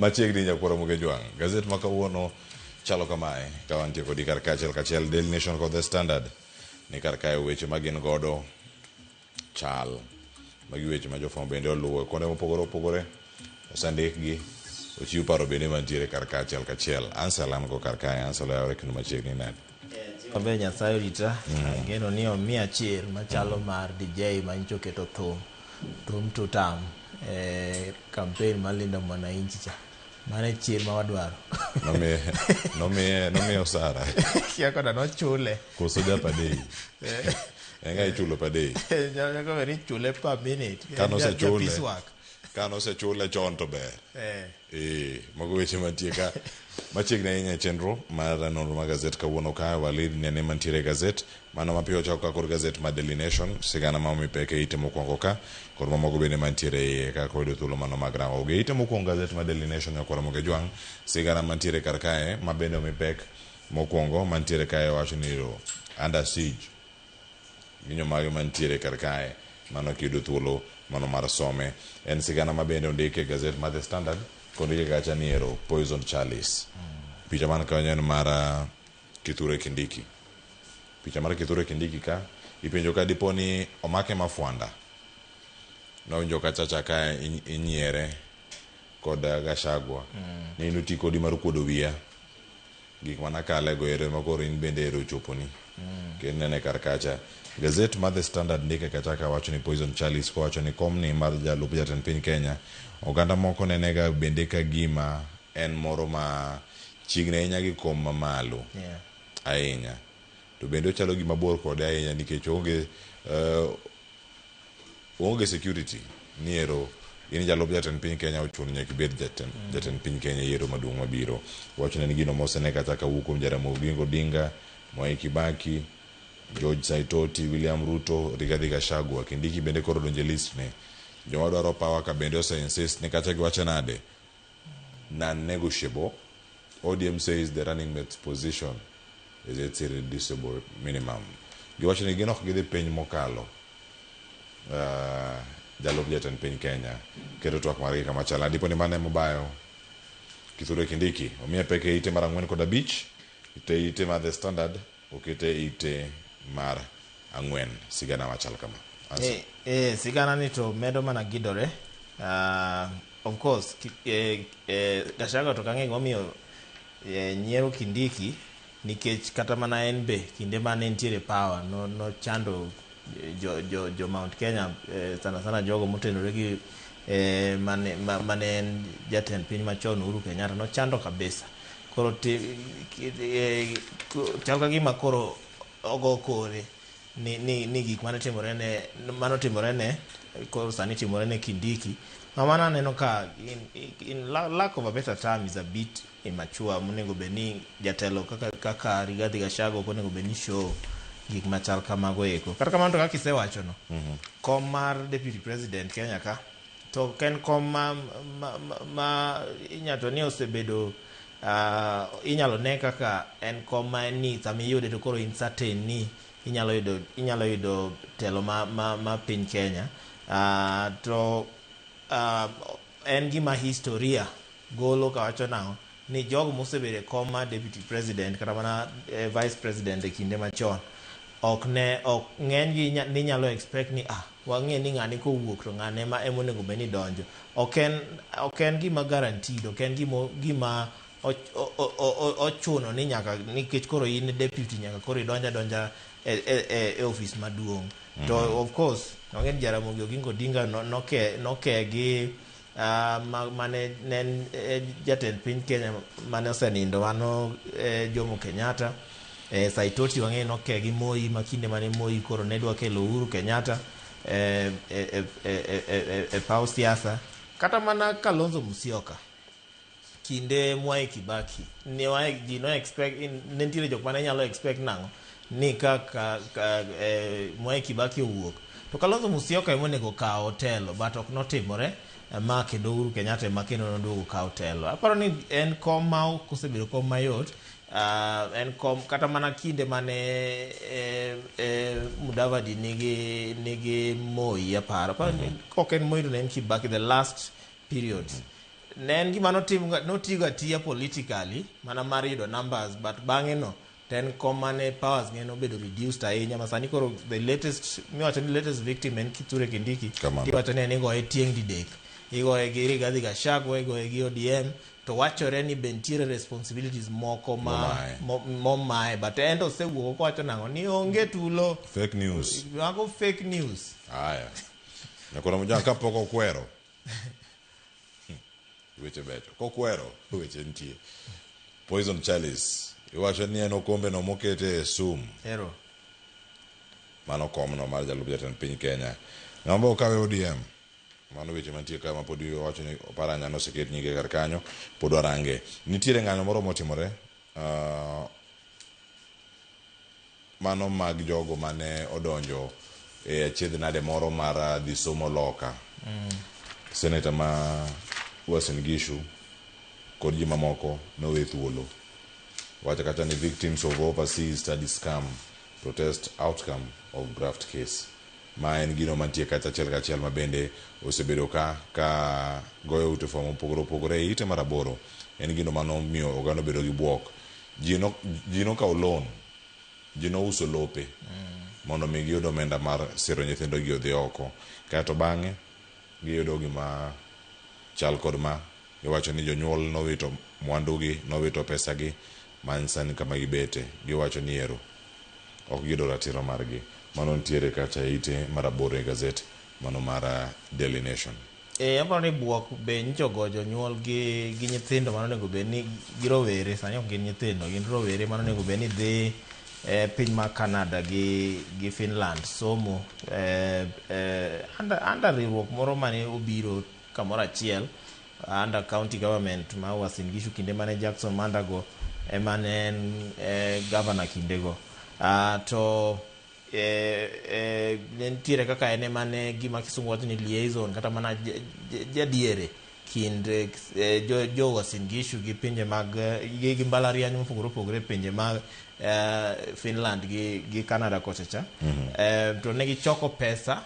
Machiegni nyakwara Mugejwang'. Gazet ma kawuono chalo kamae ka wantie kodi kar kaachiel kachiel Daily Nation kod The Standard ni kar kae weche ma gin godo chal. Magi weche ma jofwambo bende oluwo e kuonde mopogore opogore osendikgi ochiw paro bende mantiere kar kaachiel kachiel. Ansel an go kar kae, Ansel oyawore kendo machiegni nade? Maber Nyasaye orita. Ageno ni omiya chir machalo mar DJ manyicho keto thum. Thum tutam e campaign mar Linda Mwananchi cha. Mano e chir ma wadwaro. Nomiye nomiye nomiye osara Kia koda nochule. koso ja padei. En ng'a ichulo padei. Nyaka bed ni ichule per minute. Ka nosechule. Ja piece work. Ka nosechule chon to ber. Eh. Ee, mago weche mantie ka machiegni ahinya e chenro mar nonro mar gazet kawuono ka Walid nene mantiere e gazet mano mapiyo chako ka kod gazet mar Daily Nation sigana ma omi pek e ite mokwongo ka kod mamoko bende mantiere e iye ka koyudo thuolo mano mag rango gi ite mokwongo gazet mar Daily Nation nyakwara Mogejwang' sigana mantiere kar kae ma bende omi pek mokwongo mantiere kae wacho ni ro under siege Winyo mage mantiere kar kae mano kiyudo thuolo mano mar some. En sigana ma bende ondik e gazet mar The Standard kondike kacha ni ero Poison Chalice. Picha man kanyo en mar Kithure Kindiki. Picha mar Kithure Kindiki ka ipenjo ka dipo ni omake mafwanda. Nawinjo kacha cha ka inyiere kod Gachagua ni in oti kodi mar kuodo wiya. Gik mane akale go ero ema koro in bende ero ochoponi. Kendo inene kar kacha. Gazet mar The Standard ndike kacha ka wacho ni Poison Chalice kowacho ni komni mar jalup jatend piny Kenya, oganda moko nenega bende ka gima en moro ma chiegni ahinya gi kom mamalo ahinya. To bende ochalo gima bor kode ahinya nikech oonge Oonge security ni ero in jalup jatend piny Kenya ochuno nyaka ibed jatend, jatend piny Kenya e yiero maduong' mabiro. Wacho ne en gino mosene kata kawuok kuom Jaramogi Oginga Odinga, Mwai Kibaki, George Saitoti, William Ruto, Rigathi Gachagua. Kindiki bende koro odonjo e list ni. Joma dwaro power ka bende ose insist ni kata giwacho nade, non-negotiable. ODM says the running mate's position is its irreducible minimum. Giwacho ni gin ok gidhi piny mokalo jalup jatend piny Kenya keto twak margi kama chal. Dipo ni mano emobayo Kithure Kindiki omiye pek e ite mar 4 kod 5 ite ite mar The Standard okete e ite mar 4 sigana machal kama. Eh, eh, sigana ni to medo mana gidore. Of course, Gachagua to kang'e gimomiyo nyiero Kindiki nikech kata mana en be kinde mane entiere power no nochando jo Mount Kenya, sana sana jogo motenore gi mane en jatend piny machon Uhuru Kenyatta nochando kabisa. Koro chal ka gima koro ogo kore ni gik mane timore ne manotimore ne koro sani timore ne Kindiki. Ma mano aneno ka in lack of a better term is a bit immature monego bed ni jatelo kaka Rigathi Gachagua ok onego bed ni show gik machal kamago eko. Kata kamano to kaka isewacho no, kom mar deputy president Kenya ka to ok en kom ma inyalo ni osebedo inyalo ne kaka en kom ma ni sama iyude to koro in certain ni inyalo yudo telo ma piny Kenya. To en gima historia golo kawacho nang'o ni jogo mosebedo e kom mar deputy president kata mana vice president e kinde machon ok ne ok ng'eny gi ninyalo expect ni wang'e ni ng'ani kowuok to ng'ane ema onego bed ni donjo. Ok en gima guaranteed, ok en gima ochuno ni nyaka nikech koro in deputy nyaka koro idonj adonja e ofis maduong'. To of course wang'e ni Jaramogi Oginga Odinga noke gi mane ne en jatend piny Kenya mane osenindo mano Jomo Kenyatta. Saitoti wang'e noke gi Moi ma kinde mane Moi koro ne dwa kelo Uhuru Kenyatta e paw siasa. Kata mana Kalonzo Musyoka kinde Mwai Kibaki ne ji no expect ne nitiere jok mane nyalo expect nang'o ni ka Mwai Kibaki owuok to Kalonzo Musyoka ema onego kaw telo, but ok notimore ma kendo Uhuru Kenyatta ema kendo noduogo kaw telo. Aparo ni en kom ma ok osebedo kom mayot. En kom kata mana kinde mane Mudavadi nigi Moi, aparo ok en Moi to ne en Kibaki, the last period. Ne en gima notigo atiya politically mana mar yudo numbers, but bang'e no to en kom mane powers ne nobedo reduced ahinya ma sani koro the latest miwacho ni latest victim en Kithure Kindiki. Kamano. Iwacho ni en igoye tieng' didek, igoye gi Rigathi Gachagua, igoye gi ODM, to wachore ni be nitiere responsibilities moko ma Momaye. Momaye, but en to osewuok kowacho nang'o ni onge tulo. Fake news. Mago fake news. Haya. Nyakoro Mojang kapok okwero. Weche becho. Kokwero, weche nitie. Poison Chalice. Iwacho ni en okombe no mokete e sum. Ero. Mano komno mar jalup jatend piny Kenya. Ng'ama okawe ODM. Mano weche mantie ka ma pod iwacho ni Oparanya noseket nyinge kar kanyo, pod warange. Nitiere ng'anyo moro motimore. Mano mag jogo mane odonjo e achiedh nade moro mar dhi somo loka. Seneta ma Uasin Gishu kod ji mamoko nowe thuolo. Wacho kacha ni victims of overseas study scam protest outcome of graft case. Ma en gino mantie kacha achiel kachiel ma bende osebedo ka goyo ute fwambo mopogore opogore e ite mar aboro. En gino manomiyo oganda obedo gi buok. Ji nokawo loan, ji nouso lope mondo mi giyud omenda mar siro nyithindo gi odhi oko. Kaeto bang'e giyudo gima chal kod ma iwacho ni jonyuol nowito mwandugi, nowito pesagi man sani kama gibete. Giwacho ni ero ok giyudo ratiro margi. Mano nitiere kacha e ite mar aboro e gazet mano mar Daily Nation. Aparo ni buok be nyocha ogo jonyuol gi nyithindo mano onego bed ni gi rowere, sani ok gin nyithindo, gin rowere mano onego bed ni dhi piny mar Canada gi Finland somo under riwruok moro mane obiro kamoro achiel under county government ma Uasin Gishu kinde mane Jackson Mandago ema ne en governor kindego. To ne nitiere kaka en ema ne gima kisungu wacho ni liaison kata mana jadiere kind jo Uasin Gishu gi pinje mag gi mbalariany mopogore opogore pinje mag Finland gi Canada kocha cha. To ne gichoko pesa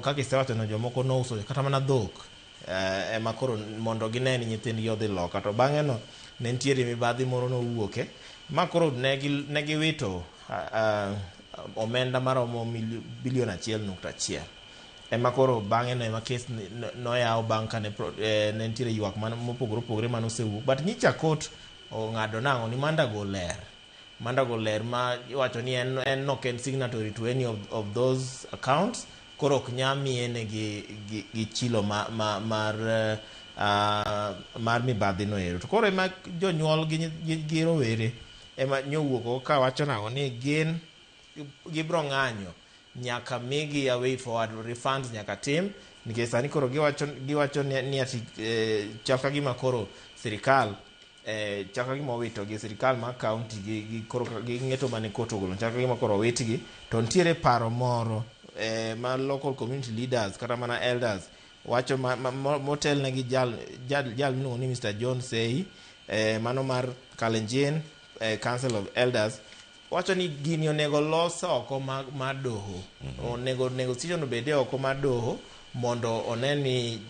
kaka isewacho no jomoko nouso kata mana dhok ema koro mondo gine ni nyithindgi odhi loka, to bang'e no ne nitiere mibadhi moro nowuoke ma koro ne giwito omenda maromo bilion 1.1 ema koro bang'e no ema kes noyaw bang' ka ne nitiere ywak mopogore opogore mane osewuok, but nyicha court ong'ado nang'o ni Mandago ler ma iwacho ni en ok en signatory to any of those accounts, koro ok nyal miye gi chilo mar mibadhi no ero. To koro ema jonyuol gi rowere ema nyowuok ka wacho nang'o ni gin gibro ng'anyo nyaka migi a way forward, refunds nyaka tim, nikech sani koro giwacho ni ati chal ka gima koro sirikal chal ka gima owito gi sirikal mar county gi koro gi ng'eto mane court ogolo, chal ka gima koro owitgi. To nitiere paro moro ma local community leaders kata mana elders wacho motelne gi jal miluongo ni Mr. John Sei, mano mar Kalenjin Council of Elders, wacho ni gini onego los oko mar doho. Onego negotiation obede oko mar doho mondo one ni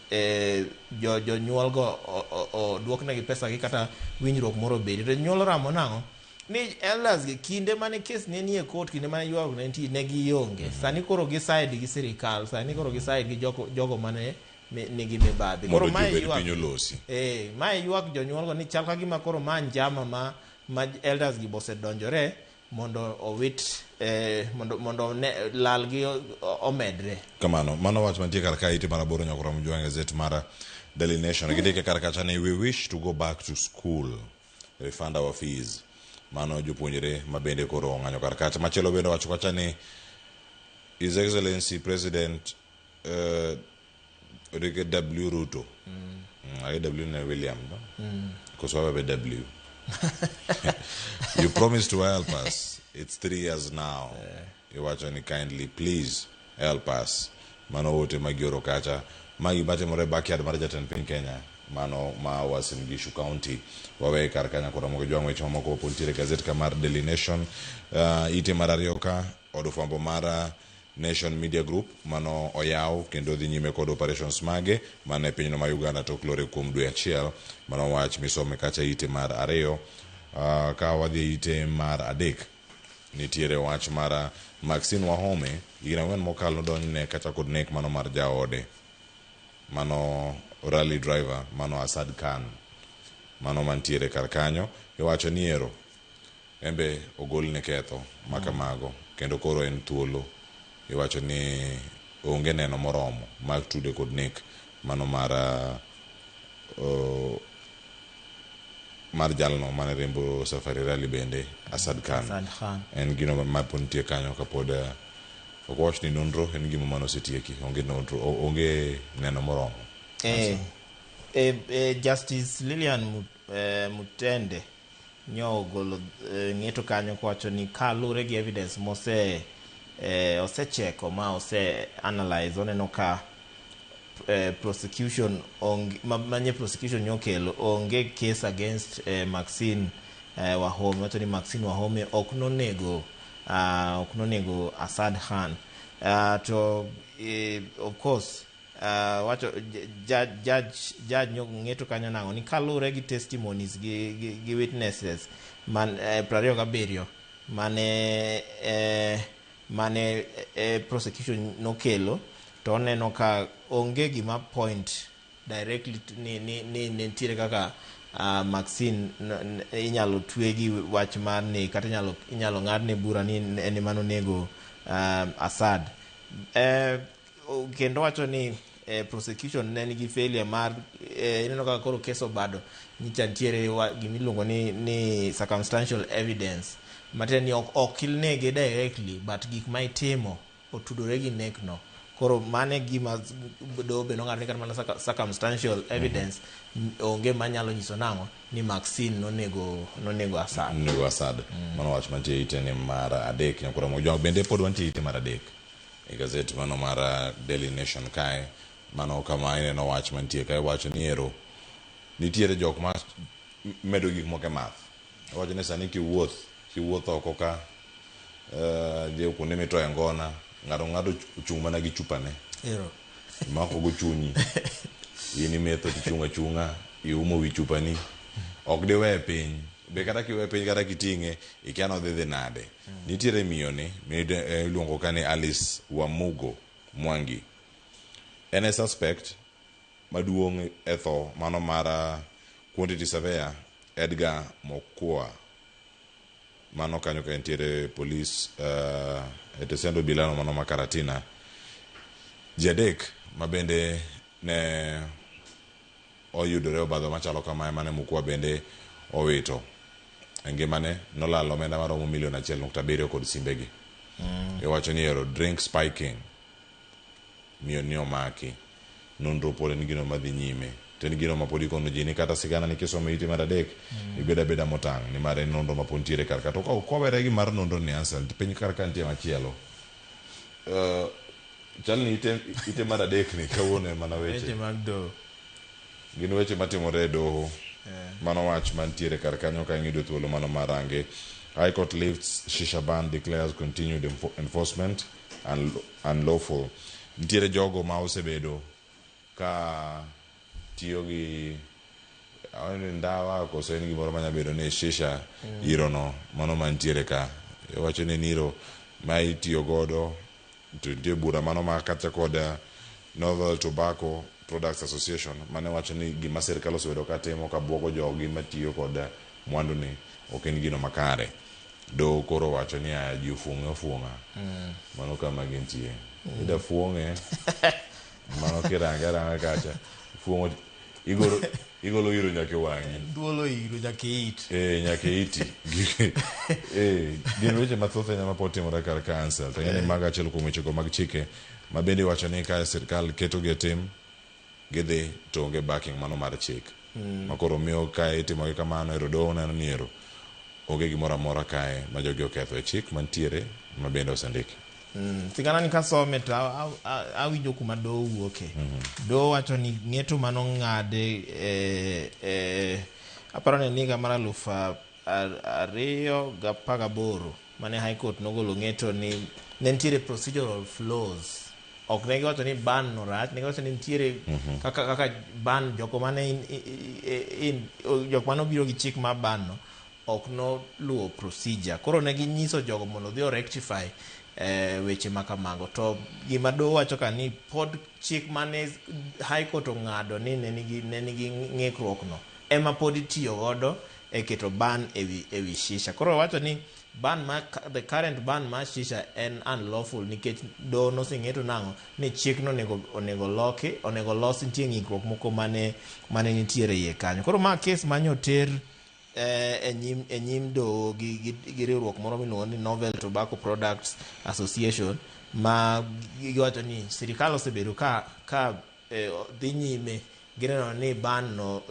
jonyuol go oduoknegi pesa gi kata winjruok moro obedi. To jonyuol ramo nang'o? Ni elders gi kinde mane kes ne nie court, kinde mane ywaruok ne nitie, ne gionge. Sani koro gi side gi sirikal, sani koro gi side gi jogo mane nigi mibadhi. Mondo ji obed piny olosi. Mae ywak jonyuol go ni chal ka gima koro ma njama ma elders gi bosedonjore mondo owit mondo lal gi omedre. Kamano, mano wach mantie kar ka ite mar aboro nyakoro Mjwang' gazet mar Daily Nation. Gindike kar kacha ni we wish to go back to school, refund our fees. Mano jopuonjre ma bende koro ong'anyo kar kacha. Machielo bende wacho kacha ni His Excellency President Odike W Ruto. W ne William, no? Koso wawe W. You promised to help us. It's 3 years now. Iwacho ni kindly please help us. Mano ote magioro kacha. Magi matimore backyard mar jatend piny Kenya. Mano ma Uasin Gishu County. Wawe kar kanya koro mogo jwang' weche mamoko pod nitiere gazet ka mar Daily Nation. Ite mar ariyo ka od fwambo mar Nation Media Group mano oyaw kendo dhi nyime kod operations mage mana e pinyno ma Uganda tok lore kuom dwe achiel. Mano wach misome kacha ite mar ariyo. Ka wadhi e ite mar adek, nitiere wach mar Maxine Wahome higni 4 mokalo nodonjne kacha kod nek mano mar jaode mano rally driver mano Asad Khan mano mantiere kar kanyo. Iwacho ni ero embe ogolne ketho makamago kendo koro en thuolo. Iwacho ni onge neno moromo mag tude kod nek mano mar mar jalno mane riembo Safari Rally bende Asad Khan. Asad Khan. En gino ma pod nitie kanyo kapod ok wach ni nonro en gima mano osetieki, onge nonro, onge neno moromo. Justice Lilian Mutende nyo ogolo ng'eto kanyo kowacho ni kalure gi evidence mose osecheko ma ose analyze, oneno ka prosecution onge, manye prosecution nyokelo onge case against Maxine Wahome. Wacho ni Maxine Wahome ok nonego ok nonego Asad Khan. To of course wacho judge ng'eto kanyo nang'o ni kalure gi testimonies gi witnesses man 27 mane mane prosecution nokelo, to oneno ka onge gima point directly ni nitiere kaka Maxine inyalo twe gi wach mar ni kata inyalo ng'adne bura ni en ema nonego Asad. Kendo wacho ni prosecution ne nigi failure mar ineno kaka koro kes obado nyicha nitiere gimiluongo ni circumstantial evidence, matiende ni ok inege directly but gik ma itimo otudore gi nek no. Koro mane gima doho be nong'ado ni kata mana circumstantial evidence onge manyalo nyiso nang'o ni Maxine nonego Asad. Nonego Asad. Mano wach mantie ite ni mar adek. Nyakura Mojwang bende pod wantie ite mar adek e gazet mano mar Daily Nation kae. Mano kama ineno wach mantie kae, wacho ni ero nitiere jok ma medo gik moko e math. Wacho ni sani kiwuoth oko ka dhi kuonde mitoye ngona, ng'ato ochung' mana gi chupane. Ero. Imako go chunyi. In imetho tichung' achung'a, iumo wi chupani. Ok diwe piny. Be kata kiwe piny kata kiting'e, ikia nodhi dhi nade. Nitiere miyo ni, iluongo ka ni Alice Wamugo Mwangi. En e suspect maduong' e tho mano mar quantity surveyor Edgar Mokua. Mano kanyo ka entiere police e tesend obila mano ma Karatina. Ji adek ma bende ne oyudore obadho machalo kamae mane Mokua bende owito e ngimane, nolalo omenda maromo milion 1.7 kod simbegi. Iwacho ni ero drink spiking miyo ni omaki. Nonro pod en gino madhi nyime. To en gino ma pod ikono ji ni kata sigana ni kisomo ite mar adek, ibed abeda motang' nimar en nonro ma pod nitiere kar ka. To kowere gi mar nonro ni Ansel, piny kar ka nitie machielo. Chal ni ite mar adek ni kawuono ema mana weche. Weche mag doho. Gin weche matimore e doho. Mano wach mantiere kar kanyo ka ing'ido thuolo mano marange. High Court lifts shisha ban, declares continued enforcement unlawful. Nitiere jogo ma osebedo ka tiyo gi ndawa koso en gimoro manya bedo ni shisha iro no mano mantiere ka. Iwacho ni en iro ma itiyo godo to nitie bura mano ma kata kod Novel Tobacco Products Association mane wacho ni gima sirkal osebedo ka timo ka buogo jogi matiyo kod mwandu ni ok en gino makare. Doho koro wacho ni aya ji ofuong'e ofuong'a. Mano kama gintie. Ida fuong'e mano kirange aranga kacha fuong'o igolo iro nyaka e wang'i. Duolo iro nyaka e it. Nyaka e iti. Gin weche mathoth ahinya mapod timore kar ka Ansel. To ing'e ni mago achiel kuom wechego mag chike ma bende iwacho ni ka sirkal ketogi e tim gidhi to onge backing mano mar chik. Ma koro miyo ka itimogi kamano ero doho neno ni ero onge gimoro amora kae ma jogi oketho e chik mantiere ma bende osendiki. Sigana ni kasome to awinjo kuma doho wuoke. Doho wacho ni ng'eto manong'ade aparo ni en higa mar 2018. mane High Court nogolo ng'eto ni ne nitiere procedural flaws. Ok ne giwacho ni ban no rach, ne giwacho ni nitiere kaka ban joko mane in jok mane obiro gi chik mar ban no ok noluwo procedure. Koro ne ginyiso jogo mondo odhi o rectify weche ma kamago. To gima doho wacho ka ni pod chik mane High Court ong'ado ni ne nigi ng'ikruok no ema pod itiyo godo e keto ban ewi shisha. Koro wacho ni ban ma the current ban mar shisha en unlawful nikech doho noseng'eto nang'o ni chikno onego loki, onego los, nitie ng'ikruok moko mane nitiere iye kanyo. Koro ma kes manyoter e nyim doho gi riwruok moro miluongo ni Novel Tobacco Products Association, ma giwacho ni sirikal osebedo ka dhi nyime gineno ni ban no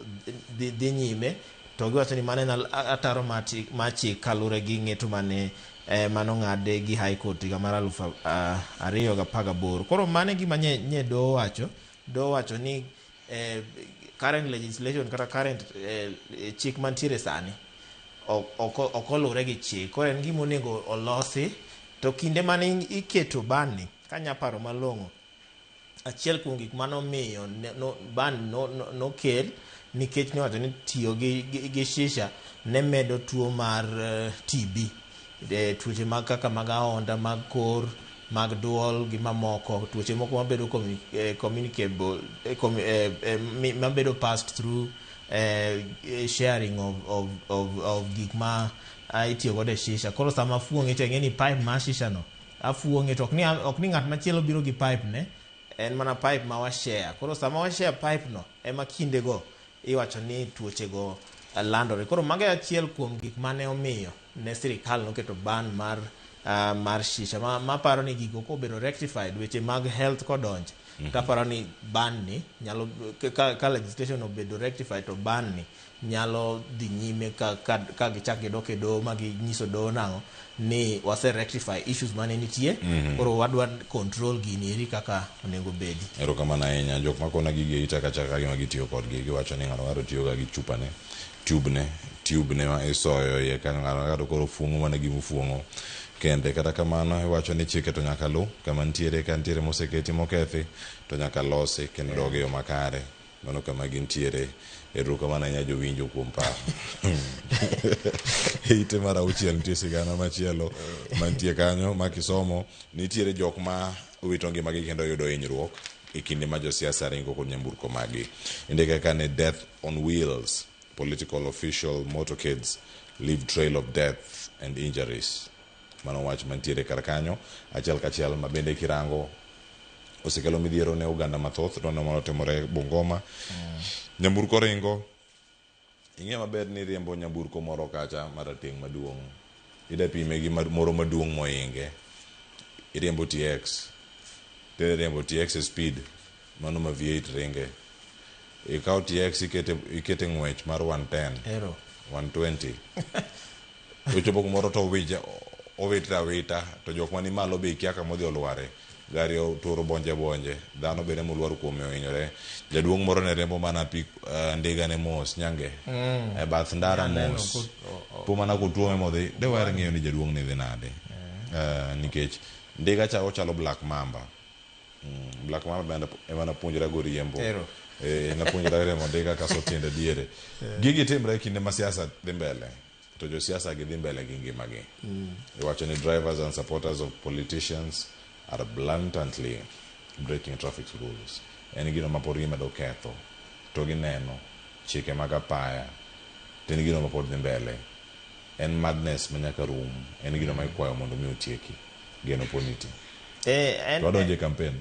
dhi nyime, to giwacho ni mano en ataro mar chik kaluwore gi ng'eto mane manong'ade gi High Court higa mar 2018. Koro mano e gima nye doho wacho. Doho wacho ni current legislation kata current chik mantiere sani ok oluwre gi chik. Koro en gima onego olosi. To kinde mane iketo ban ni, kanya paro malong'o, achiel kuom gik manomiyo no, ban nokel nikech niwacho ni tiyo gi shisha ne medo tuo mar TB, tuoche mag kaka mag aonda, mag kor, mag duol gi mamoko, tuoche moko mabedo communicable, mabedo passed through sharing of gik ma itiyo godo e shisha. Koro sama afuong'e to ing'e ni pipe mar shisha no afuong'e, to ok ni ng'at machielo biro gi pipe ne, en mana pipe ma washare. Koro sama washare pipe no ema kindego iwacho ni tuoche go landore. Koro mago e achiel kuom gik mane omiyo ne sirikal noketo ban mar shisha. Ma paro ni gigo kobedo rectified, weche mag health kodonje, taparo ni ban ni nyalo ka legislation obedo rectified, to ban ni nyalo dhi nyime ka gichak gidok e doho ma ginyiso doho nang'o ni wase rectify issues mane nitie. Koro wadwa control gini eri kaka onego bedi. Erokamano ahinya. Jok makona gigi e ita kacha ka gima gitiyo kodgi, giwacho ni ng'ato ng'ato tiyoga gi chupane, tube ne ma isoyo iye kanyo, ng'ato ng'ato koro fuong'o mana gima ofuong'o kende. Kata kamano, iwacho ni chike to nyaka lu kama nitiere, ka nitiere moseketi mokethi to nyaka losi kendo dog e yo makare. Mano kama gintiere. Erokamano ahinya jowinjo kuom paro. E ite mar auchiel nitie sigana machielo mantie kanyo ma kisomo nitiere jok ma owito ngimagi kendo yudo hinyruok e kinde ma josiasa ringo kod nyamburko maggi. Indike ka ni "Death on wheels, political official motorcades leave trail of death and injuries". Mano wach mantiere kar kanyo achiel kachiel ma bende kirango osekelo midhiero ne oganda mathoth. Dwano mano timore Bungoma. Nyamburko ringo. Ing'e maber ni riembo nyamburko moro kacha marateng' maduong'. Ida pime gi moro maduong' mohinge. Iriembo TX. Tidhi riembo TX e speed mano ma V8 ringe. Ikawo TX ikete ng'wech mar 110. Ero. 120. Ochopo kumoro to owije owitre awita, to jok mani malo be ikia kama odhi olware. Gari oturo bonje bonje. Dhano bende molwar kuome ohinyore. Jaduong' moro ne riembo mana ndiga ne mos nyange. E bath ndara Aneno mos. Po mana kotuome modhi. De waher ng'eyo ni jaduong' ni dhi nade. Nikech ndiga cha ochalo Black Mamba. Black Mamba bende ema napuonjra go riembo. Ero. Napuonjra riembo ndiga kaso tiende diere. Gigi timre e kinde ma siasa dhi mbele. To josiasa gi dhi mbele gi ngimagi. Iwacho ni drivers and supporters of politicians are blatantly breaking traffic rules. En gino ma pod gimedo ketho. To gineno chike mag apaya. To en gino ma pod dhi mbele. En madness ma nyaka rum. En gino ma ikwayo mondo mi otieki. Geno pod nitie. En, To wadonjo e campaign.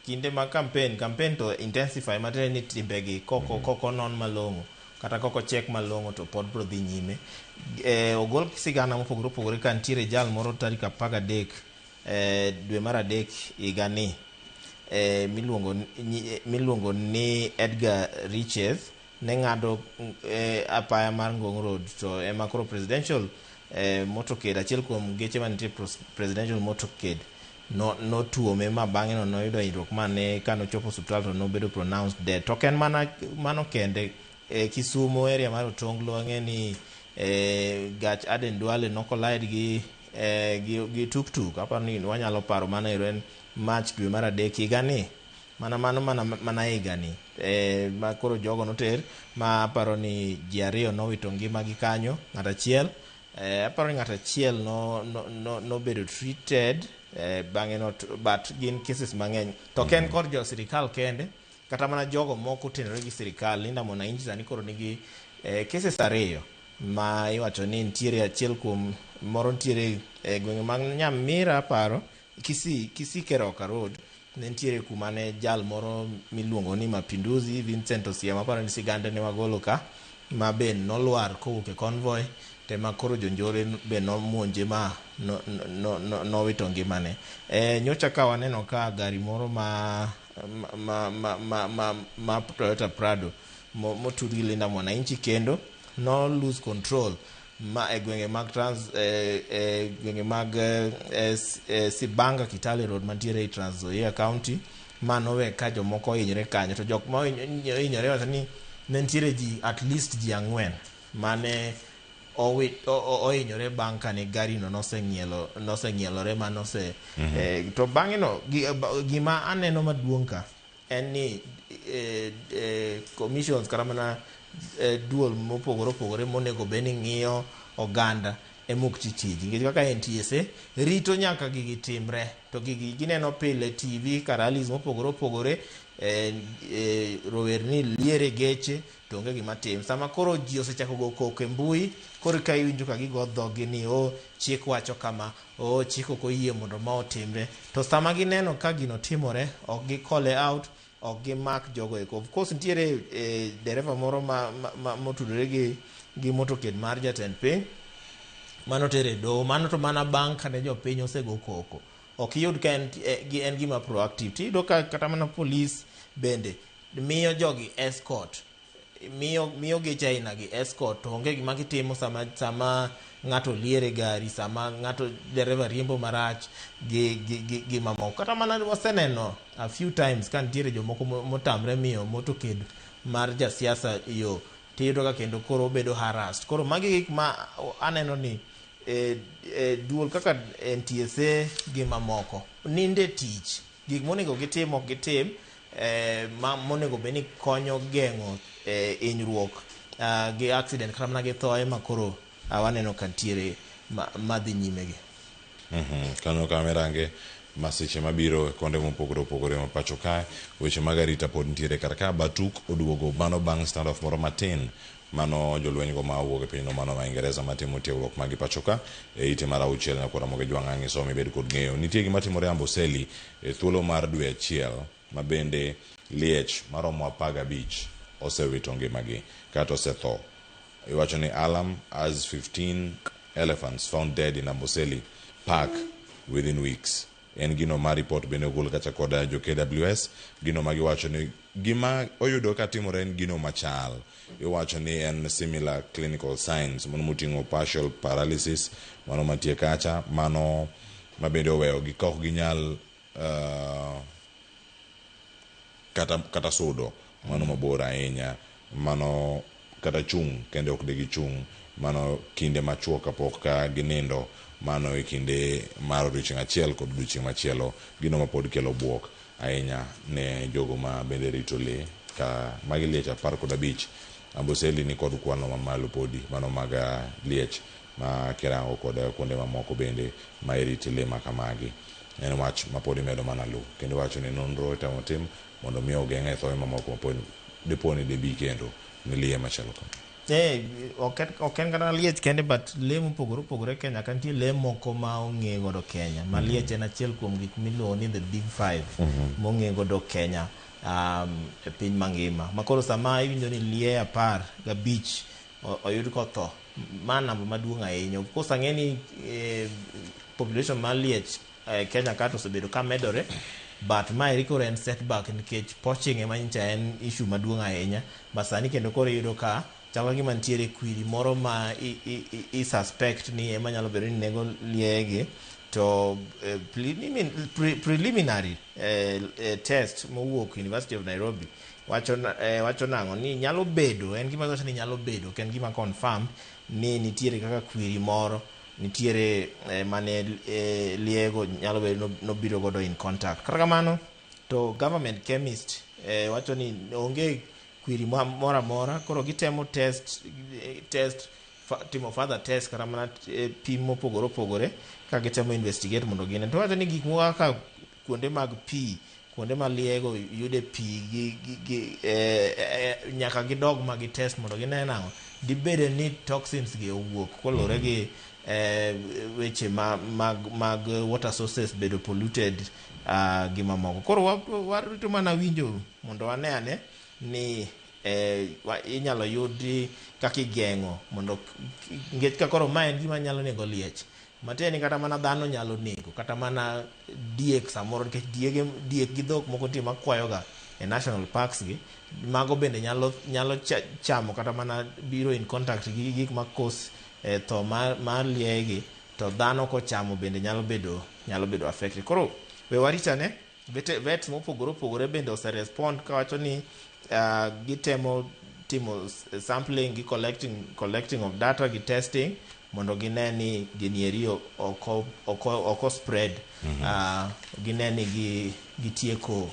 Kinde mag campaign to intensify, matiende ni timbegi koko non malong'o kata koko chek malong'o to pod bro dhi nyime. Ogol sigana mopogore opogore ka nitiere jal moro tarik 13 dwe mar adek higani, miluongo ni Edgar Riches ne ng'ado apaya mar Ngong Road, to ema koro presidential motorcade, achiel kuom geche manitie presidential motorcade notuome ma bang'e no noyudo hinyruok ma ne kanochopo osiptal to nobedo pronounced dead. To ok en mana mano kende. Kisumo area mar Otonglo ang'e ni gach Aden Duale nokolide gi gi tuktuk. Aparo ni wanyalo paro mano ero en March dwe mar adek higani. Mana mano mana higani ma koro jogo noter ma aparo ni ji ariyo nowito ngimagi kanyo. Ng'at achiel aparo ni ng'at achiel nobedo treated bang'e not, but gin cases mang'eny to ok en kor jo sirikal kende, kata mana jogo moko otenore gi sirikal. Linda Mwananchi sani koro nigi cases ariyo ma iwacho ni nitiere achiel kuom moro nitiere e gwenge mag Nyamira, aparo Kisii Keroka Road ne nitiere kuma ne jal moro miluongo ni Mapinduzi Vincent Osiemo, aparo ni sigande ne wagolo ka, ma be nolwar kowuok e convoy tema koro jonjore be nomonje ma nowito ngimane. Nyocha ka waneno ka gari moro ma Toyota Prado motud gi Linda Mwananchi kendo no lose control ma e gwenge mag Trans gwenge mag Sibanga Kitale Road mantiere e Trans Nzoia County, ma nowe ka jomoko ohinyore kanyo. To jok ma ohinyore wacho ni ne nitiere ji at least ji 4 mane ohinyore bang' kane gari no noseng'ielore ma nose to bang'e no gima aneno maduong' ka en ni commissions kata mana duol mopogore opogore monego bed ni ng'iyo oganda ema ok ti tijgi, nikech kaka NTSA rito nyaka gigi timre to gigi gineno pile TV ka rallies mopogore opogore, rowerni liere geche to onge gima tim. Sama koro ji osechako go koko e mbui, koro ka iwinjo ka gigo dhoggi ni o chik wacho kama, o chik ok oyie mondo ma otimre, to sama gineno ka gino timore ok gi call out, ok gimak jogo eko. Of course nitiere dereva moro ma motudore gi motorcade mar jatend piny mano tere doho, mano to mana bang' kane jopiny osego koko. Ok iyud ka en gima proactive. Tiyudo ka kata mana polis bende miyo jogi escort, miyo geche aina gi escort, to onge gima gitimo sama ng'ato liere gari, sama ng'ato dereva riembo marach gi mamoko. Kata mana waseneno a few times ka nitiere jomoko motamre miyo motorcade mar jasiasa yo, tiyudo ka kendo koro obedo harassed. Koro magi gik ma aneno ni duol kaka NTSA gi mamoko ninde tich, gik monego gitim ok gitim, ma monego bed ni konyo geng'o hinyruok gi accident kata mana gi thoe ma koro waneno ka nitiere madhi nyime gi. Kanyo kamerange masiche mabiro e konde mopogore opogore ma pacho kae, weche mag arita pod nitiere kar ka. Batuk oduogo mano bang' standoff moro matin mano jolweny go ma owuok e pinyno mano ma Ingereza matimo tiegruok magi pacho ka e ite mar 6 nyakwara Moge Jwang'ang'i somi bed kod ng'eyo. Nitie gima timore Amboseli e thuolo mar dwe achiel ma bende liech maromo 15 osewito ngimagi kata osetho. Iwacho ni alarm as 15 elephants found dead in Amboseli Park within weeks. En gino ma report bende ogol kacha kod jo KWS, gino ma giwacho ni gima oyudo ka timore en gino machal. Iwacho ni en similar clinical signs mano moting'o partial paralysis mano mantie kacha, mano ma bende oweyo gi ka ok ginyal kata sudo mano mabor ahinya, mano kata chung' kende ok de gichung', mano kinde machuok kapok ka ginindo, mano e kinde mar odiochieng' achiel kod odiochieng' machielo, gino ma pod kelo buok ahinya ne jogo ma bende rito lee ka magi liech 15. Amboseli ni kod kwano mamalo podi mano mag liech ma kirango kod kuonde mamoko bende ma irite lee ma kamagi. En wach ma pod imedo mana lu kendo wacho ni nonro itemo tim mondo mi ogeng'e thoe mamoko ma pod dipo ni debi kendo ni lee machalo kama. Ok en kata liech kende, but lee mopogore opogore Kenya ka nitie lee moko ma ong'e godo Kenya ma liech en achiel kuom gik miluongo ni the big five mong'e godo Kenya e piny mangima. Ma koro sama iwinjo ni lie 15 oyud kotho, ma namba maduong' ahinya. Of course ang'e ni population mar liech Kenya ka to osebedo ka medore, but maeri koro en setback nikech poaching ema nyicha en issue maduong' ahinya. But sani kendo koro iyudo ka chalo gima nitiere kwiri moro ma i suspect ni ema nyalo bedo ni nego lieye to preliminary test mowuok University of Nairobi wacho nang'o ni nyalo bedo en gima wacho ni nyalo bedo, ok en gima confirmed ni nitiere kaka kwiri moro Nitiere mane liego nyalo bedo nobiro godo in contact. Kata kamano to government chemist wacho ni onge kwiri moro amora, koro gitemo test timo further test kata mana pim mopogore opogore ka gitemo investigate mondo gine. To wacho ni gik moko kaka kuonde mag pi, kuonde ma liego yude pi gi nyaka gidog ma gi test mondo gine nang'o dibede ni toxins gi owuok kolure gi weche mag water sources bedo polluted gi mamoko. Koro warito mana winjo mondo wane ane ni inyalo yudi kaka igeng'o mondo nikech ka koro ma en gima nyalo nego liech, matiende ni kata mana dhano nyalo nego, kata mana diek samoro, nikech diege, diek gi dhok moko nitie makwayoga e national parks gi, mago bende nyalo chamo kata mana biro in contact gi gik ma cause tho mar lieye gi, to dhano kochamo bende nyalo bedo affected. Koro we warit ane. Vets mopogore opogore bende ose respond kawacho ni gitemo timo sampling gi collecting of data gi testing mondo gine ni gini eri oko spread, gine ni gitieko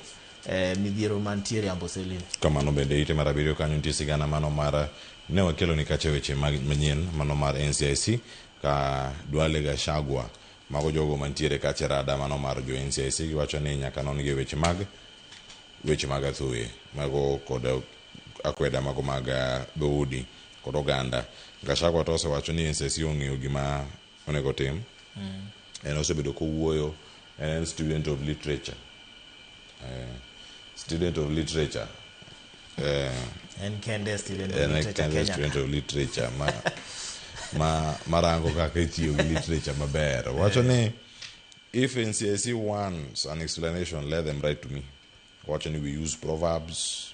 midhiero mantiere Amboseli. Kamano bende ite mar 7 kanyo nitie sigana mano mar ne wakelo ni kacha weche mag manyien mano mar NCIC ka Duale Gachagua, mago jogo mantiere kacha e rada mano mar jo NCIC giwacho ni nyaka non gi weche mag athoye mago kod akweda mago mag dhoudi kod oganda. Gachagua to osewacho ni NCIC ong'eyo gima onego tim. En osebedo kowuoyo, en student of literature, student of literature. En kende student of En literature kende Kenya. Student of literature ma marango kaka itiyo gi literature maber. Wacho ni if NCIC wants an explanation, let them write to me. Wacho ni we use proverbs,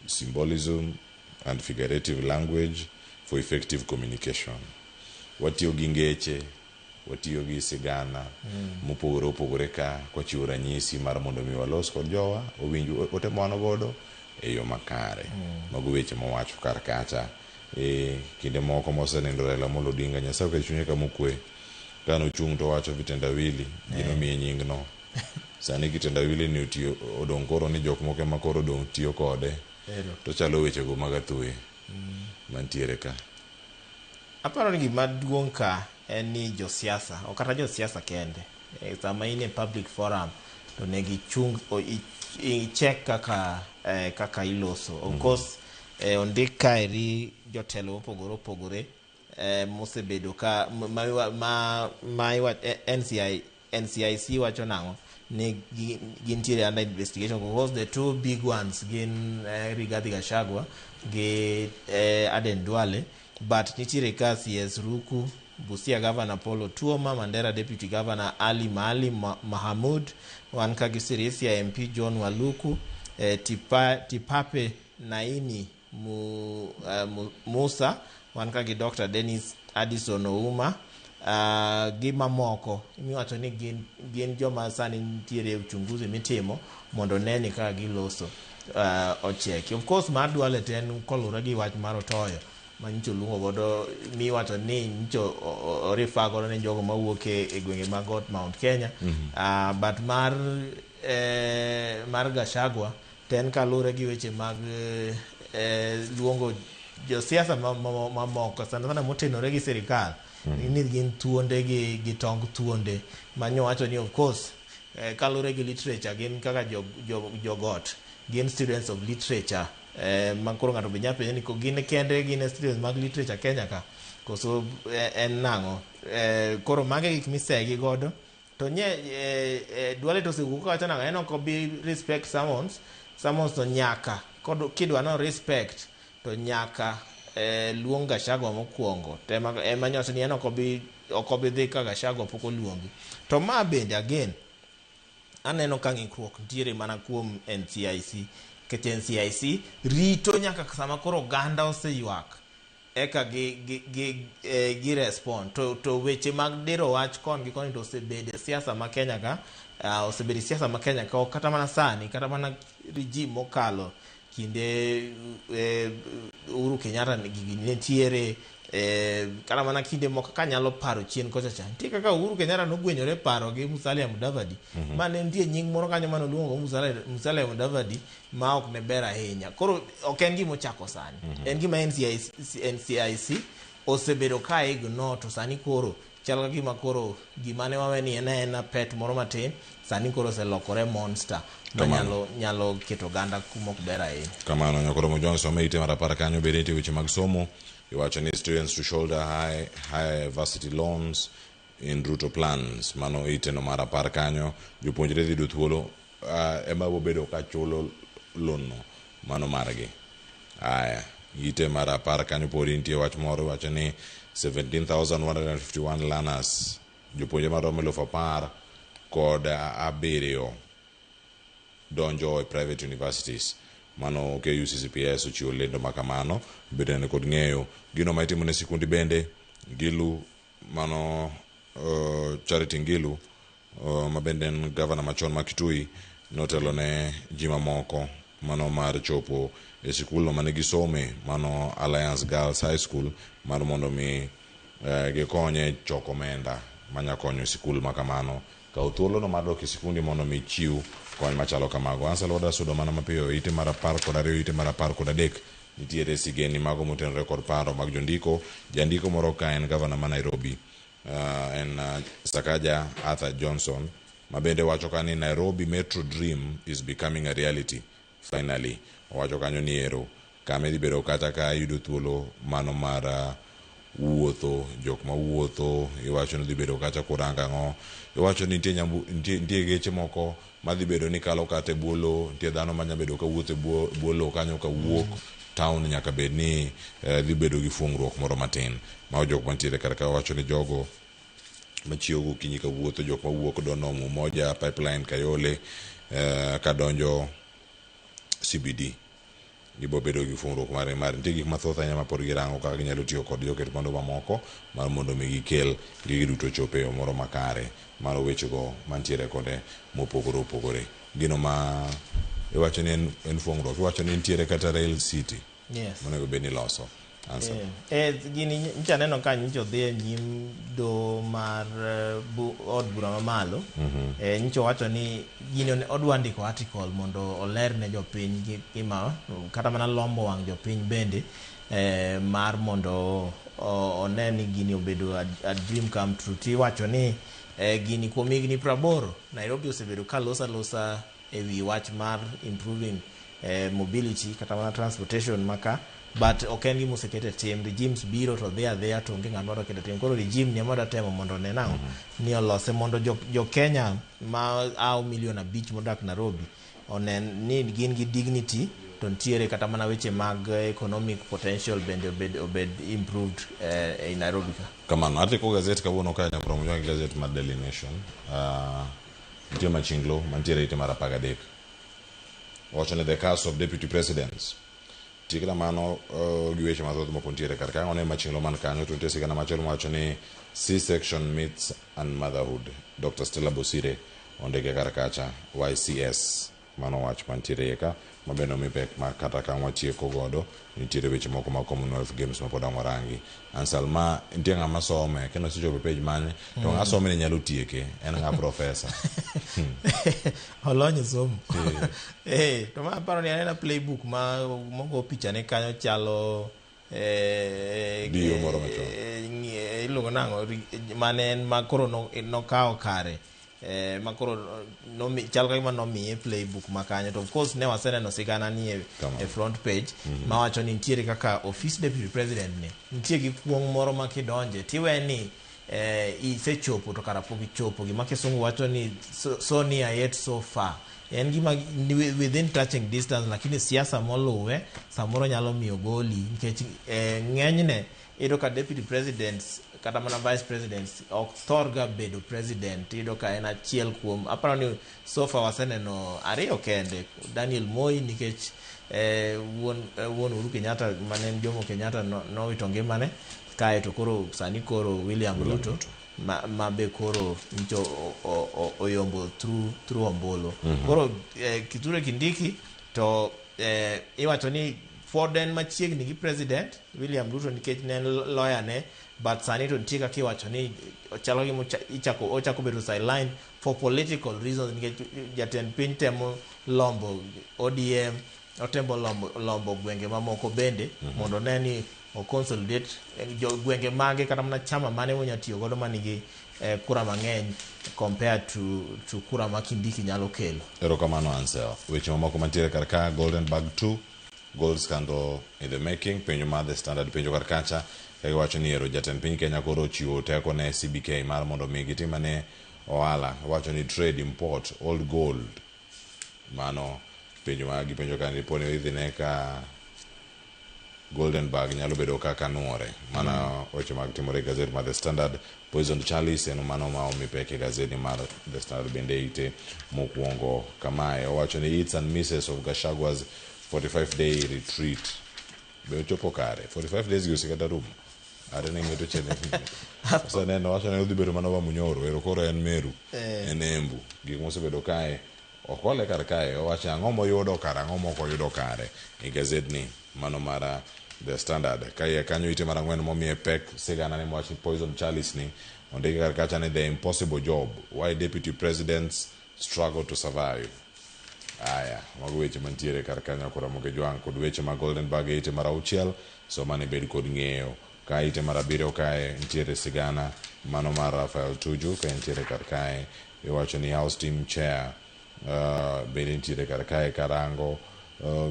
symbolism and figurative language for effective communication. Watiyo gi ngeche, watiyo gi sigana mopogore opogore ka kwachiwo ranyisi mar mondo mi walos kod jowa owinj ote ma wan godo e yo makare. Mago weche mowacho kar kacha e kinde moko mosenindo Raila Amolo Odinga, Nyasaye oket chunye kama okwe, kanochung' to owacho vitendawili ji nomiye nying no. Sani kitendawili ni otiyo odong' koro ni jok moko ema koro odong' tiyo kode. Ero. To chalo wechego mag athoye mantiere ka. Aparo ni gima duong' ka en ni josiasa, ok kata josiasa kende, sama in e public forum to onego ichung icheck kaka iloso. Of course, ondik kaeri jotelo mopogore opogore mosebedo ka ma NCIC wacho nang'o ni gintiere under investigation. Of course, the two big ones gin Rigathi Gachagua gi Aden Duale, but nitiere ka CS Ruku, Busia Governor Paul Otuoma, Mandera Deputy Governor Ali Maalim Mahamud, wan ka gi Sirisia MP John Waluku, Tipape Naini Musa, wan ka gi Dr. Dennis Addison Ouma, gi mamoko miwacho ni gin joma sani nitiere e uchunguzi mitimo mondo ne ni kaka giloso ocheki. Of course, mar Duale to en kolure gi wach mar Otoyo ma nyocha oluongo godo, miwacho ni nyocha o refer godo ne jogo mawuok e gwenge mag got Mount Kenya. But mar Gachagua to en kalure gi weche mag luongo josiasa mamoko sana sana motenore gi sirikal ni gin thuonde gi tong thuonde, manyowacho ni of course, kalure gi literature gin kaka jogot gin students of literature, ma koro ng'ato be nyalo penjo ni gin kende gin students mag literature Kenya ka koso en nang'o? Koro mage gik misegi godo to nye Duale to osewuok kawacho nang'o, en ok obi respect summons. Summons to nyaka kidwa no respect to nyaka luong Gachagua mokwongo, to ema nyoso ni en ok obi dhi ka Gachagua pok oluongi. To ma bende again aneno ka ng'ikruok nitiere mana kuom NCIC, nikech NCIC rito nyaka sama koro oganda oseywak eka gi respond. To weche mag diro wach kon gi koni to osebedo e siasa ma Kenya ka, osebedo e siasa ma Kenya ka, ok kata mana sani, kata mana regime mokalo kinde Uhuru Kenyatta gigi nitiere. Kata mana kinde moko kanyalo paro chien kocha cha, nitie kaka Uhuru Kenyatta nogwenyore paro gi Musalia Mudavadi, mane nitie nying moro kanyo mane oluongo Musalia Mudavadi ma ok ne ber ahinya. Koro ok en gima ochako sani, en gima NCIC, NCIC osebedo ka ignore, to sani koro chal ka gima koro gima ne wawe ni en aena pet moro matin, sani koro oselokore monster manyalo nyalo keto oganda kuma ok ber ahinya. Kamano Nyakoromo Johnson ite mar 10 kanyo bende nitie weche mag somo. Iwacho ni students to shoulder high varsity loans in Ruto plans. Mano iteno mar 10 kanyo. Jopuonjre dhi yudo thuolo ema bobedo ka chulo loan no mano margi. Aya, ite mar 10 kanyo podi nitie wach moro, iwacho ni 17,151 learners, jopuonjre maromo 17,000 donjo e private universities. Mano KUCCPS ochiwo lendo ma kamano. Bende ni kod ng'eyo gino ma itimo ne sikundi bende Ngilu, mano Charity Ngilu, ma bende en gavana machon ma Kitui, notelo ne ji mamoko mano mar chopo e sikulno mane gisome, mano Alliance Girls High School, mar mondo mi gikonye choko omenda manya konyo sikul ma kamano kaw thuolono mar dok e sikundi mondo mi chiw kony machalo kamago. Ansel wada sudo mana mapiyo ite mar 12, ite mar 13 nitiere sigeni mago motenore kod paro mag jondiko. Jandiko moro ka en gavana ma Nairobi, en Sakaja Arthur Johnson, ma bende wacho ka ni Nairobi Metro Dream is becoming a reality finally. Owacho kanyo ni ero kama idhi bedo kata ka yudo thuolo mano mar wuotho, jok ma wuotho iwacho ni dhi bedo kacha kuranga ang'o, iwacho ni nitie geche moko madhi bedo ni kalo kata e bwo lowo, nitie dhano manya bedo ka wuotho e bwo lowo kanyo ka wuok town, nyaka bed ni dhi bedo gi fuongruok moro matin. Mago jok mantiere kar ka wacho ni jogo machiewo gokinyi ka wuotho, jok mawuok Donholm, Umoja, Pipeline, Kayole, kadonjo CBD gibo bedo gi fuongruok mar nitie gik mathoth ahinya ma pod girango kaka ginyalo tiyo kod joket mwandu mamoko mar mondo mi gikel gigi duto chop e yo moro makare mar wechego mantiere kode mopogore opogore. Gino ma iwacho ni en fuongruok, iwacho ni nitiere kata Rail City monego bed ni loso. Answer. Gini nyicha aneno ka nyicha odhi e nyim do mar od bura mamalo. Nyicha owacho ni gini odwa ndiko article mondo oler ne jopiny gima kata mana lombo wang' jopiny bende, mar mondo one ni gini obedo a dream come true. Tiwacho ni gini kuom higni 80 Nairobi osebedo ka loso alosa e wi wach mar improving mobility kata mana transportation maka, but ok en gima oseket e tim. Regimes biro to dhi adhiya to onge ng'at madwa keto tim. Koro regime ni ema dwa temo mondo one nang'o ni olose mondo jo Kenya ma ao milion 5 modak Nairobi onen ni gin gi dignity, to nitiere kata mana weche mag economic potential bende obed improved e Nairobi ka. Kamano, atieko gazet kawuono ka nyakoro mjwangi gazet mar Daily Nation. Nitie machinglo mantiere ite mar 13. Owacho ni the curse of deputy presidents. Tiekna mano gi weche mathoth moko nitiere kar ka. One machinglo man kanyo to nitie sigana machielo mawacho ni C-section myths and motherhood. Dr. Stella Bosire ondike kar kacha YCS. Mano wach mantiere ka ma bende omi pek ma kata ka watieko godo nitiere weche moko mag Commonwealth Games ma pod ang' warangi. Ansel ma nitie ng'ama some kendo osechopo e page mane to ng'a some ni nyalo tieke en ng'a professor. Olony e somo. To ma aparo ni anena playbook ma mogo picha ne kanyo chalo Dio moro machon. Iluongo nang'o mane en ma koro nokawo kare. Ma koro chal ka gima nomiye playbook ma kanyo, to of course ne waseneno sigana ni e front page mawacho ni nitiere kaka office deputy president ni nitie gi kuong' moro ma kidonje tiwe ni isechopo to kara pok ichopo. Gima kisungu wacho ni so near yet so far, en gima within touching distance, lakini siasa moluwe samoro nyalo miyo goli nikech ng'enyne iyudo ka deputy presidents kata mana vice presidents ok thor ga bedo president. Iyudo ka en achiel kuom, aparo ni so far waseneno 2 kende, Daniel Moi nikech wuon Uhuru Kenyatta mane en Jomo Kenyatta nowito ngimane, kae to koro sani koro William Ruto ma be koro nyicho oyombo through ombulu. Koro Kithure Kindiki to iwacho ni Pod en machiegni gi president William Ruto nikech ne en lawyer ne, but sani to nitie kaka iwacho ni chalo gima ichako ochako bedo sideline for political reasons nikech jatend piny temo lombo ODM, otemo lombo gwenge mamoko bende mondo one ni o consolidate jo gwenge mage kata mana chama mane monya tiyo godo manigi kura mang'eny compared to kura ma Kindiki nyalo kelo. Erokamano Ansel. Weche mamoko mantiere kar ka Golden Bag 2 gold scandal in the making penjo mar The Standard penjo kar kacha ka giwacho ni ero jatend piny Kenya koro ochiwo teko ne CBK mar mondo mi gitim ane ohala wacho ni trade import old gold mano penjo ma gipenjo ka dipo ni idhi ne ka Golden Bag nyalo bedo kaka nuore mana weche mag timore e gazet mar The Standard. Poisoned Chalice en mano ma omi pek e gazeti mar The Standard bende ite mokwongo kamae owacho ni hits and misses of Gachagua's 45 day retreat be ochopo kare 45 days gi osekata rumo are ne ng'eto chene oseneno wacho ni odhi bedo mana Wamunyoro ero koro en Meru en Embu gik mosebedo kae okole kar kae owacho ang'o moyudo kare ang'o mok oyudo kare e gazetni mano mar The Standard. Ka iye kanyo ite mar ang'wen momiye pek sigana ni mowach ni Poison Chalice ni ondiki kar kacha ni the impossible job why deputy presidents struggle to survive. Aya, mago weche mantiere kar kanyo koro Ramogi Jwang' kod weche mag Golden Bag e ite mar auchiel soma ni bed kod ng'eyo. Ka ite mar abiriyo kae nitiere sigana mano mar Rafael Tuju ka nitiere kar kae iwacho ni House Team Chair bende nitiere kar kae karango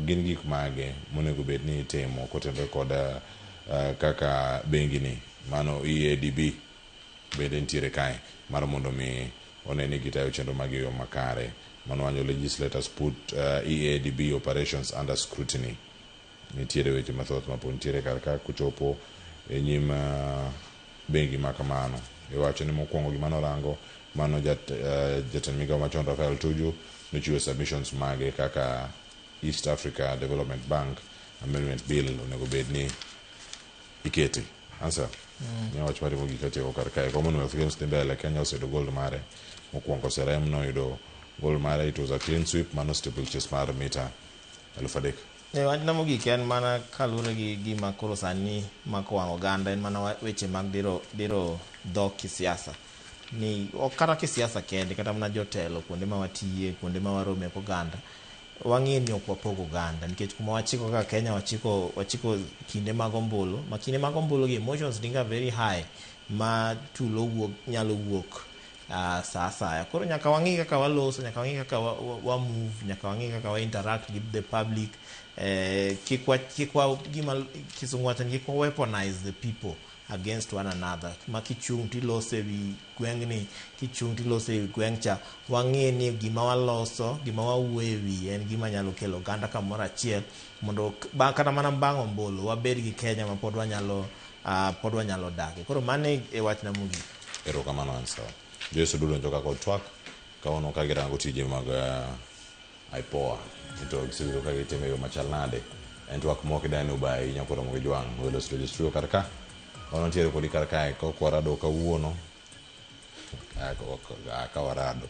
gin gik mage monego bed ni itimo kotenore kod kaka bengi ni mano EADB bende nitiere kae mar mondo mi one ni gitayo chenro mag yo makare. Mano wanyo legislators put EADB operations under scrutiny. Nitiere weche mathoth mapod nitiere kar ka kochopo e nyim bengi ma kamano. Iwacho ni mokwongo gima norango mano jatend migao machon Rafael Tuju nochiwo submissions mage kaka East Africa Development Bank Amendment Bill onego bed ni ikete. Answer. Ne wach marimo gik atieko kar kae. Commonwealth Games dhi mbele, Kenya oseyudo gold mare. Mokwongo Serem noyudo gold mare, it was a clean sweep, mano steeplechase mar mita 3,000. Wachna mogik en mana kaluwore gi gima koro sani mako wang' oganda en mana weche mag diro dhok kisiasa. Ni ok kata kisiasa kende kata mana jotelo kuonde ma watiye kuonde ma warome oganda wang'e ni ok wapog oganda nikech kuma wachiko kaka Kenya wachiko kinde mag ombulu ma kinde mag ombulu gi emotions dinga very high ma tulo wuok nyalo wuok sa asaya. Koro nyaka wang'i kaka waloso, nyaka wang'i kaka wa move, nyaka wang'i kaka wa interact with the public. Kik wa gima kisungu wacho ni kik wa weaponize the people against one another. Ma kichung' tilose wi gweng'ni, kichung' tilose wi gweng' cha, wang'e ni gima waloso, gima wawuoyo e wiye en gima nyalo kelo oganda kamoro achiel mondo kata mana bang' ombulu wabed gi Kenya ma pod wanyalo dake. Koro mano e wachna mogik. Erokamano Ansel. Joyce Odulo donjo kod twak kawuono ka girango tije mag IPOA to gisebedo ka gitimo e yo machal nade. En twak mok idani uba ahinya koro Ramogi Jwang' welo studio kar ka. Wan wantiere kodi kar kae kok warado kawuono. Ka warado.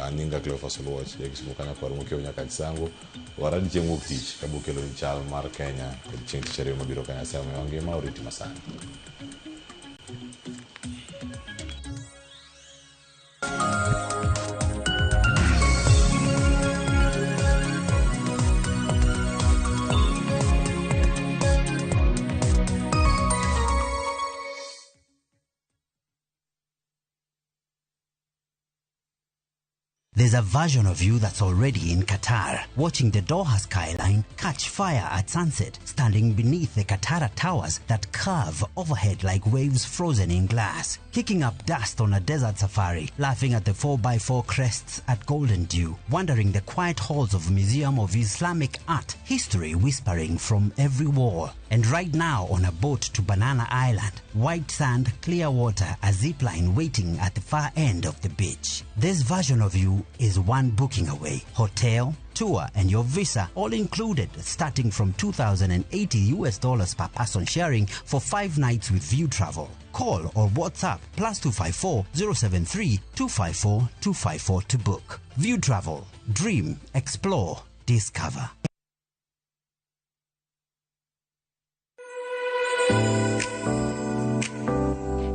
An nyinga Cleophas Oluoch, ja Kisumu kanyo kwar mokiewo nyaka Chisango. Waradi chieng' wuok tich kabiro kelo ni chal mar Kenya kod chieng' tich ariyo mabiro ka Nyasaye omiyowa ngima oriti masani. There's a version of you that's already in Qatar, watching the Doha skyline catch fire at sunset, standing beneath the Katara towers that curve overhead like waves frozen in glass, kicking up dust on a desert safari, laughing at the 4x4 crests at Golden Dew, wandering the quiet halls of Museum of Islamic Art, history whispering from every wall. And right now on a boat to Banana Island, white sand, clear water, a zip line waiting at the far end of the beach. This version of you is one booking away. Hotel, tour and your visa all included, starting from $2,080 US dollars per person sharing for 5 nights with View Travel. Call or WhatsApp +254 073 254 254 to book. View Travel. Dream, explore, discover.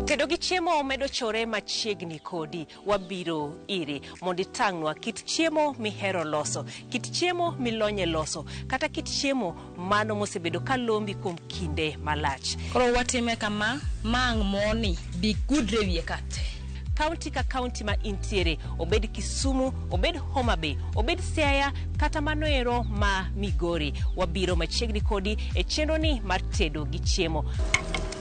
Tedo gi chiemo medo chore machiegni kodi. Wabiro iri mondo itang'nwa kit chiemo mihero loso, kit chiemo milonye loso, kata kit chiemo mano mosebedo ka lombi kuom kinde malach. Koro watime kama ma ang' moni bi gudre wiye ka te. Kaunti ka kaunti ma intiere, obed Kisumu, obed Homa Bay, obed Siaya, kata mano ero ma Migori, wabiro machiegni kodi e chenro ni mar tedo gi chiemo.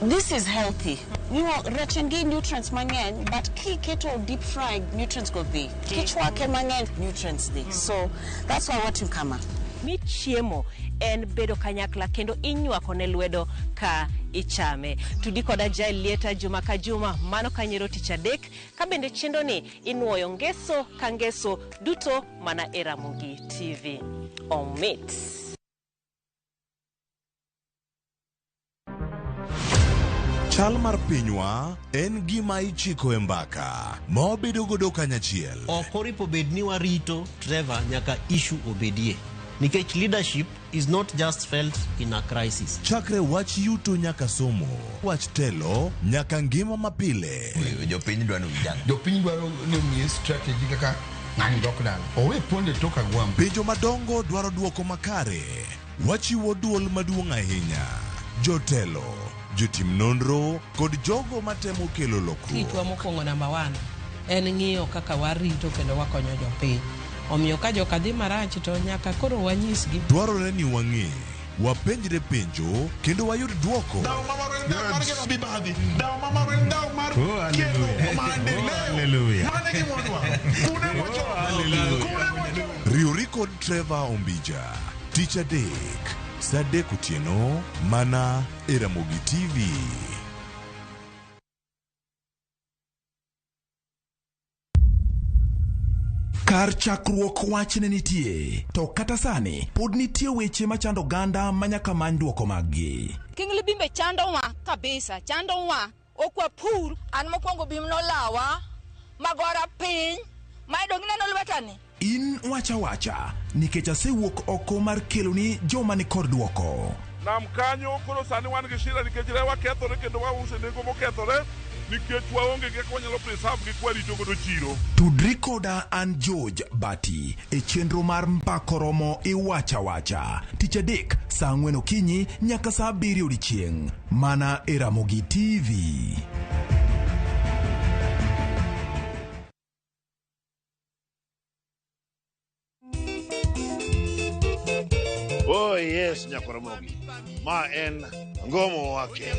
This is healthy. Rech en gi nutrients mang'eny, but kiketo deep fried, nutrients go dhi. Kichwake mang'eny, nutrients dhi. So that's why watimo kama. Mi chiemo en bedo kanyakla kendo inywako ne lwedo ka ichame. Tudi koda Jael Lieta juma ka juma, mano kanyero tich adek, ka bende chenro ni inuoyo ngeso ka ngeso duto mana e Ramogi TV. Omit. Chal mar pinywa en gima ichiko e mbaka ma wabedo godo kanyachiel. Ok oripo bed ni warito Trevor nyaka issue obedie. Nikech leadership is not just felt in a crisis. Chakre wach yuto nyaka somo, wach telo nyaka ngima mapile. Jopiny dwaro ni ujang. Jopiny dwaro ni omiye strategy kaka ng'ani dok dala. Owe ponde tok agwambo. Penjo madongo dwaro duoko makare. Wachiwo duol maduong' ahinya. Jotelo, jotim nonro kod jogo matemo kelo lokruok. Tichwa mokwongo namba 1 en ng'iyo kaka warito kendo wakonyo jopiny. Omiyo ka joka dhi marach to nyaka koro wanyisgi. Dwarore ni wang'e, wapenjre penjo kendo wayud duoko. Riwri kod Trevor Ombija tich adek saa adek otieno mana e Ramogi TV. Kar chakruok wach ne nitie, to kata sani pod nitie weche machando oganda ma nyaka many duoko maggi. King Libimbe chandowa kabisa, chandowa. Ok wapur. An mokwongo bim nolawa, magora piny, ma dong ineno lwetani. In wacha wacha, nikech asewuok oko mar keloni joma ni kod duoko. Nam kanyo koro sani wan gi shida nikech rewa kethore kendo wauso e nengo mokethore nikech waonge gi kaka wanyalo preserve gi kwarito godo chiro. Tudri koda an George Bati e chenro mar Mbako Romo Iwacha Wacha tich adek saa ang'wen okinyi nyaka saa abiriyo odiechieng' mana e Ramogi TV. Oh yes, Nyakoromogi. Ma en ngomo wake.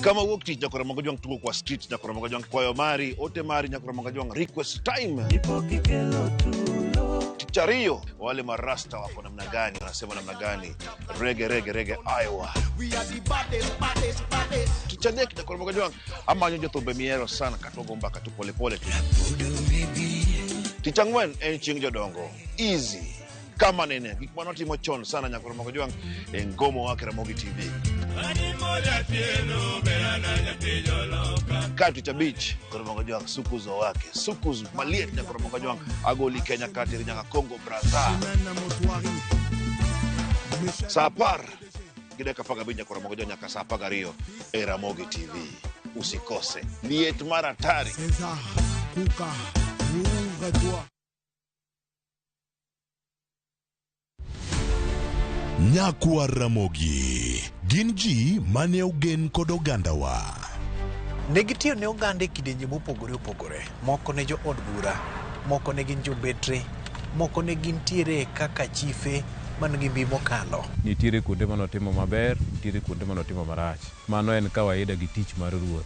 Kama wuok tich Nyakoromogi Jwang' tugo kwa street Nyakoromogi Jwang' kwayo mari, ote mari Nyakoromogi Jwang' request time. Tich ariyo wale marasta wako namna gani, wanasema namna gani? Rege rege rege Iowa. Tich adek Nyakoromogi Jwang' amanyo jothumbe mihero sana katogo mbaka tu polepole tu. Tich ang'wen en chieng' jodongo. Easy. Kama nene gik manotimo chon sana Nyakoromogi Jwang' e ngomo wake Ramogi TV. Ka tich abich Nyakoromogi Jwang' sukuzo wake sukuz maliet Nyakoromogi Jwang' agoli Kenya kateri nyaka Congo Brazza. Saa apar gi dakika apar gabich Nyakoromogi Jwang' nyaka saa apar gariyo e Ramogi TV. Usikose liet mar hatari. Nyakwar Ramogi gin ji mane ogen kod ogandawa. Ne gitiyo ne oganda e kidienje mopogore opogore. Moko ne jo od bura, moko ne gin jobetre, moko ne gintiere kaka chife man gi mbi mokalo. Nitiere kuonde manotimo maber, nitiere kuonde manotimo marach. Mano en kawaida gi tich mar ruoth.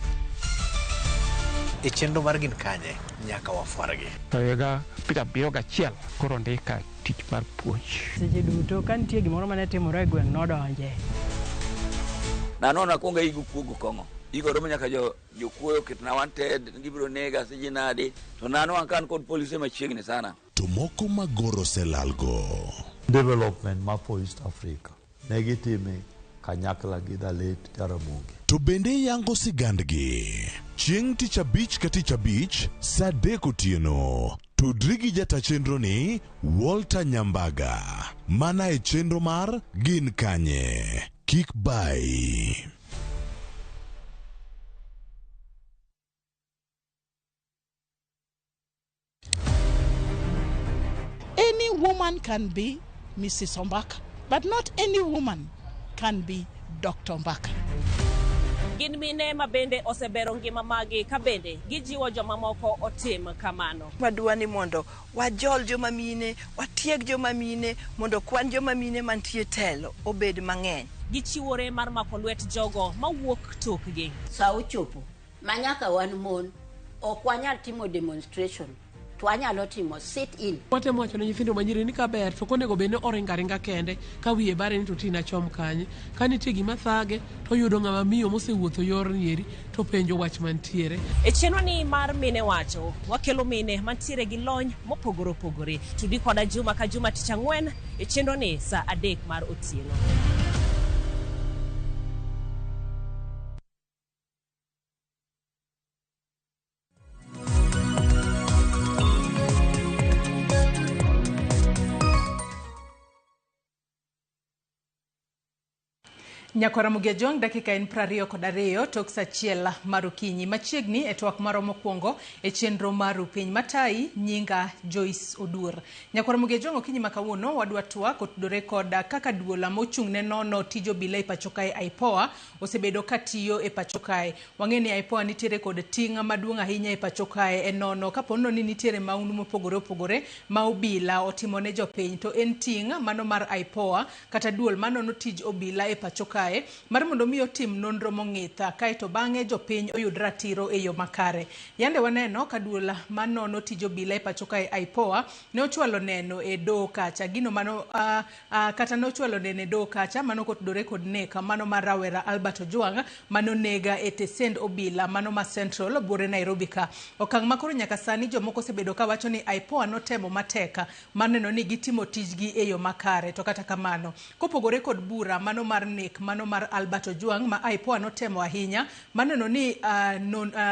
E chenro mar Gin Kanye, nyaka wafwargi. To higa 71 koro ndika tich mar puonj. Seche duto ka nitie gimoro mane timore e gweng' nodonje. Nanono akwongo aigo kuogo kong'o. Igo romo nyaka jokuoyo oketna wanted, gibiro nega siji nadi. To nano an kan kod polise machiegni sana. To moko magoro selalgo. Development ma for East Africa ne gitime kanyakla gi the late Jaramogi. To bende yango sigandgi. Chieng' tich abich ka tich abich saa adek otieno. Tudri gi jata chenro ni Walter Nyambaga. Mana e chenro mar Gin Kanye. Kik bayi. Any woman can be Mrs. Ombaka, but not any woman can be Dr. Ombaka. Gin mine ma bende osebero ngima magi ka bende gijiwo jomamoko otim kamano. Wadwa ni mondo wajol joma mine, watieg joma mine, mondo kwan joma mine mantie telo obed mang'eny. Gichiwore mar mako lwet jogo mawuok tokgi. Sa ochopo ma nyaka wan mon ok wanyal timo demonstration to wanyalo timo sit in. Watemo wacho ne nyithindo manyiri ni kaber to ok onego bed ni oringo aringa kende ka wiye bare ni to tina chom kanye. Ka nitie gima thage to oyudo ng'ama miyo mosewuotho yorni eri to penjo wach mantiere. E chenro ni mar Mine Wacho, wakelo mine mantiere gi lony mopogore opogore. Tudi koda juma ka juma tich ang'wen e chenro ni saa 3 mar otieno. Nyakwara Mugia dakika en 22 tok saa 1 mar okinyi. Machiegni e twak marwa mokwongo e chenro mar Piny Matayi, nyinga Joyce Oduor. Nyakwara Mugia okinyi ma kawuono wadwa twak otudore kod kaka duola mochung' ne nono tij obila e pacho kae IPOA osebedo katiyo e pacho kae. Wang'e ni IPOA nitiere kod ting' maduong' ahinya e pacho kae e nono kapo ni nitiere maundu mopogore opogore ma obila otimo ne jopiny, to en ting' mano mar IPOA kata duol manono tij obila e pacho kae mar mondo mi otim nonro mong'ith kaeto bang'e jopiny oyud ratiro e yo makare. Yande waneno ka duol manono tij obila e pacho kae IPOA ne ochwalo neno e doho kacha gino mano kata nochwalo neno e doho kacha mano kotudore kod nek mano mar rawera Albert Ojwang manonega e tesend obila mano ma Central buore Nairobi ka. Okang' makoro nyaka sani jomoko osebedo kawacho ni IPOA notemo matek mar neno ni gitimo tijgi e yo makare, to kata kamano kopogore kod bura mano mar nek mano mar Albert Ojwang ma IPOA notemo ahinya maneno ni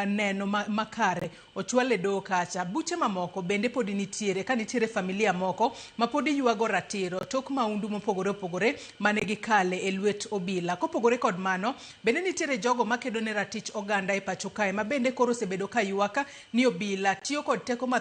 neno makare ochwal e doho kacha. Buche mamoko bende pod nitiere ka nitiere familia moko ma pod ywago ratiro tok maundu mopogore opogore mane gikale e lwet obila. Kopogore kod mano bende nitiere jogo makedo ne ratich oganda e pacho kae ma bende koro osebedo ka ywak ni obila tiyo kod teko mathoth.